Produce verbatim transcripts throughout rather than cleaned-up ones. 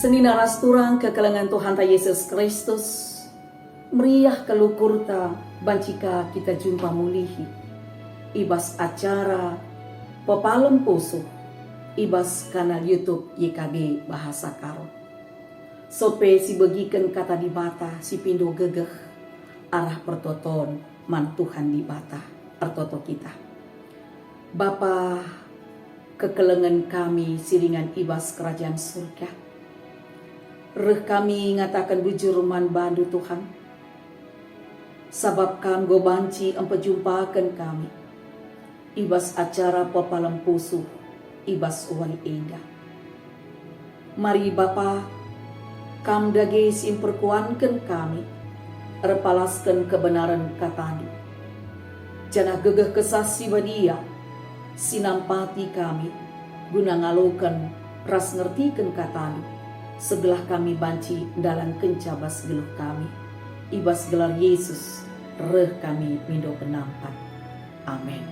Senina ras turang kekelengen Tuhanta Yesus Kristus, meriah kal ukurta banci ka kita jumpa mulihi i bas acara Pepalem Pusuh i bas kanal YouTube Y K B Bahasa Karo. Sope sibegiken Kata Dibata si pindo gegeh arah pertoton man Tuhan Dibata. Ertoto kita. Bapa, kekelengen kami si ringan i bas Kerajaan Surga, reh kami ngataken bujur man baNdu, Tuhan, sabap Kam enggo banci mpejumpaken kami i bas acara Pepalem Pusuh i bas wari enda. Mari Bapa, Kam dage si mperkuanken kami, erpalasken kebenaren KataNdu. Janah gegeh Kesah Si Badia si nampati kami guna ngaloken ras ngertiken KataNdu, segelah kami banci ndalankenca bas geluh kami. I bas gelar Yesus reh kami mindo penampat. Amin.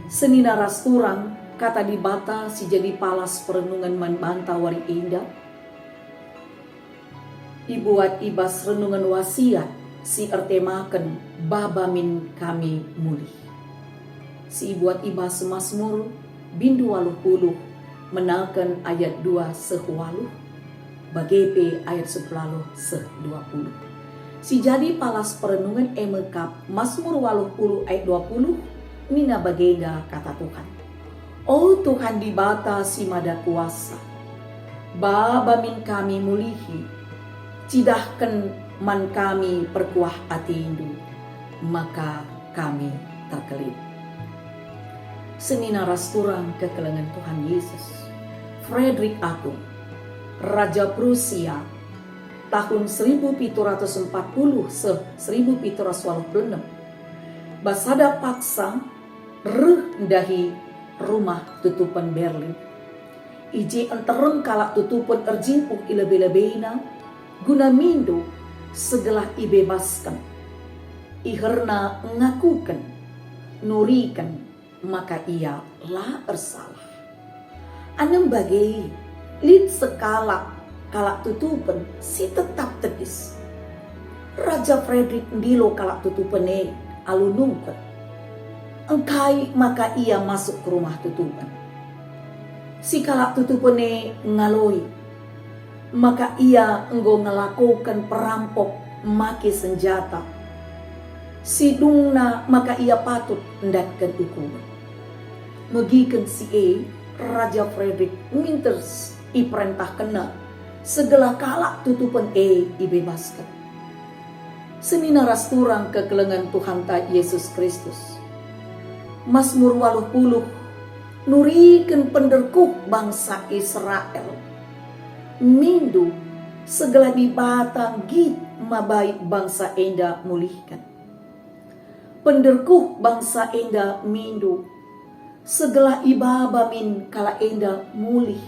Senina ras turang, Kata Dibata si jadi palas perenungen man banta wari enda ibuat i bas renungen wasiat si ertemaken Baba Min Kami Mulih, si ibuat i bas Masmur bindu waluh puluh, menaken ayat dua seh waluh, bage pe ayat sepuluh seh dua puluh. Si jadi palas perenungen e me kap Masmur waluh puluh ayat dua puluh, nina bagenda Kata Tuhan, "O Tuhan Dibata si Mada Kuasa, Baba min kami mulihi, cidahken man kami perkuah ateNdu, maka kami terkelin." Senina ras turang kekelengen Tuhan Yesus, Frederick Agung, Raja Prusia, tahun seribu pitu ratus empat puluh seh seribu pitu ratus waluh puluh enem, bas sada paksa reh ndahi rumah tutupen Berlin. I je nterem kalak tutupen erjimpuh i lebe-lebena guna mindo segelah ibebasken. Iherna ngakuken, nuriken maka ia la ersalah. Anem bage, lit sekalak kalak tutupen si tetap tedis. Raja Frederick ndilo kalak tutupen e alu nungkun. Engkai maka ia masuk ke rumah tutupen? Si kalak tutupen e ngaloi maka ia enggo ngelakoken perampok make senjata. Si dungna maka ia patut ndatken ukumen. Megiken si e, Raja Frederick minter iperentahkenna segelah kalak tutupen e ibebasken. Senina ras turang kekelengen Tuhanta Yesus Kristus, Masmur waluh puluh nuriken penderkuh bangsa Israel. Mindo segelah Dibata nggit mabai bangsa enda mulihken. Penderkuh bangsa enda mindo segelah ibaba min kalak enda mulih.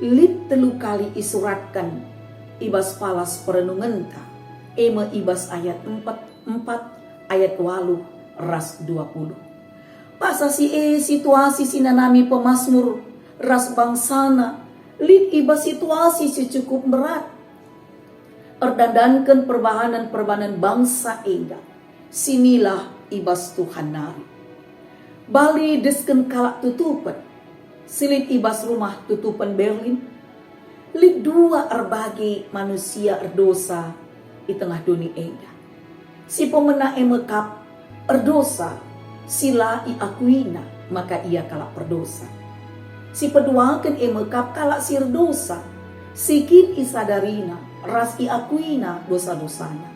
Lit telu kali isuratken i bas palas perenungenta, e me i bas ayat empat, empat, ayat waluh ras dua puluh. Paksa si e situasi si nanami pemasmur ras bangsana lit i bas situasi si cukup mberat. Erdandanken perbahanen-perbahanen bangsa enda, sinilah i bas Tuhan nari. Bali desken kalak tutupen, si lit i bas rumah tutupen Berlin, lit dua erbage manusia erdosa i tengah doni enda. Si pemena e me kap erdosa, si la iakuina maka ia kalak perdosa. Si peduaken e me kap kalak si erdosa, si kin isadarina ras iakuina dosa-dosana.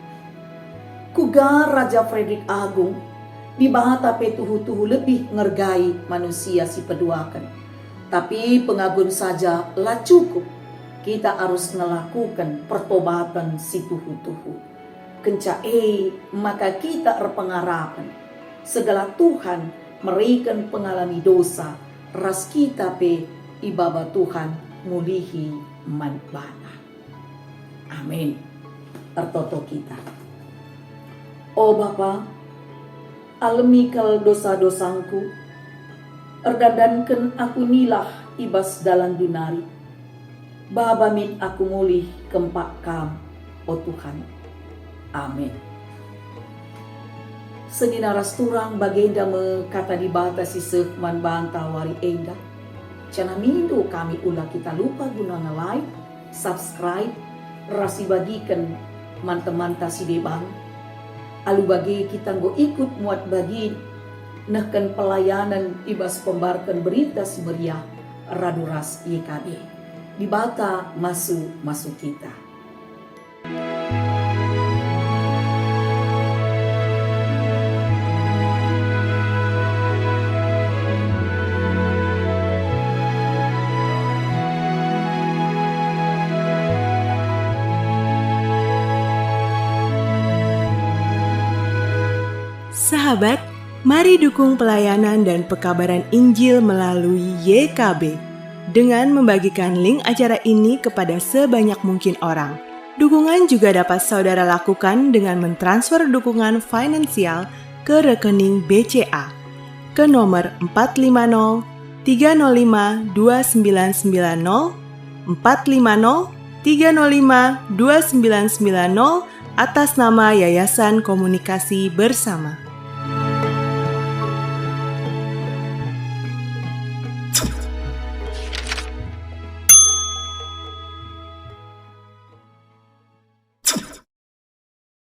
Kuga Raja Frederick Agung, Dibata pe tuhu-tuhu lebih ngergai manusia si peduaken. Tapi pengagun saja la cukup, kita arus ngelakuken pertobaten si tuhu-tuhu. Kenca e maka kita erpengarapen, segelah Tuhan mereken pengalami dosa, ras kita pe ibaba Tuhan mulihi man baNa. Amin. Ertoto kita. O Bapa, alemi kal dosa-dosangku, erdandanken aku nilah i bas dalanNdu nari. Baba min aku mulih kempak Kam, o Tuhan. Amin. Senina ras turang, bagenda me kata Dibata si seh man banta wari enda. Janah mindo kami ula kita lupa guna nge-like, subscribe, ras ibagiken man temanta si deban. Alu bage kita enggo ikut muat bagi nehken pelayanen i bas pembarken Berita Si Meriah radu ras Y K B. Dibata masu-masu kita. Sahabat, mari dukung pelayanan dan pekabaran Injil melalui Y K B dengan membagikan link acara ini kepada sebanyak mungkin orang. Dukungan juga dapat saudara lakukan dengan mentransfer dukungan finansial ke rekening B C A ke nomor empat lima nol tiga nol lima dua sembilan sembilan nol, empat lima nol tiga nol lima dua sembilan sembilan nol, atas nama Yayasan Komunikasi Bersama.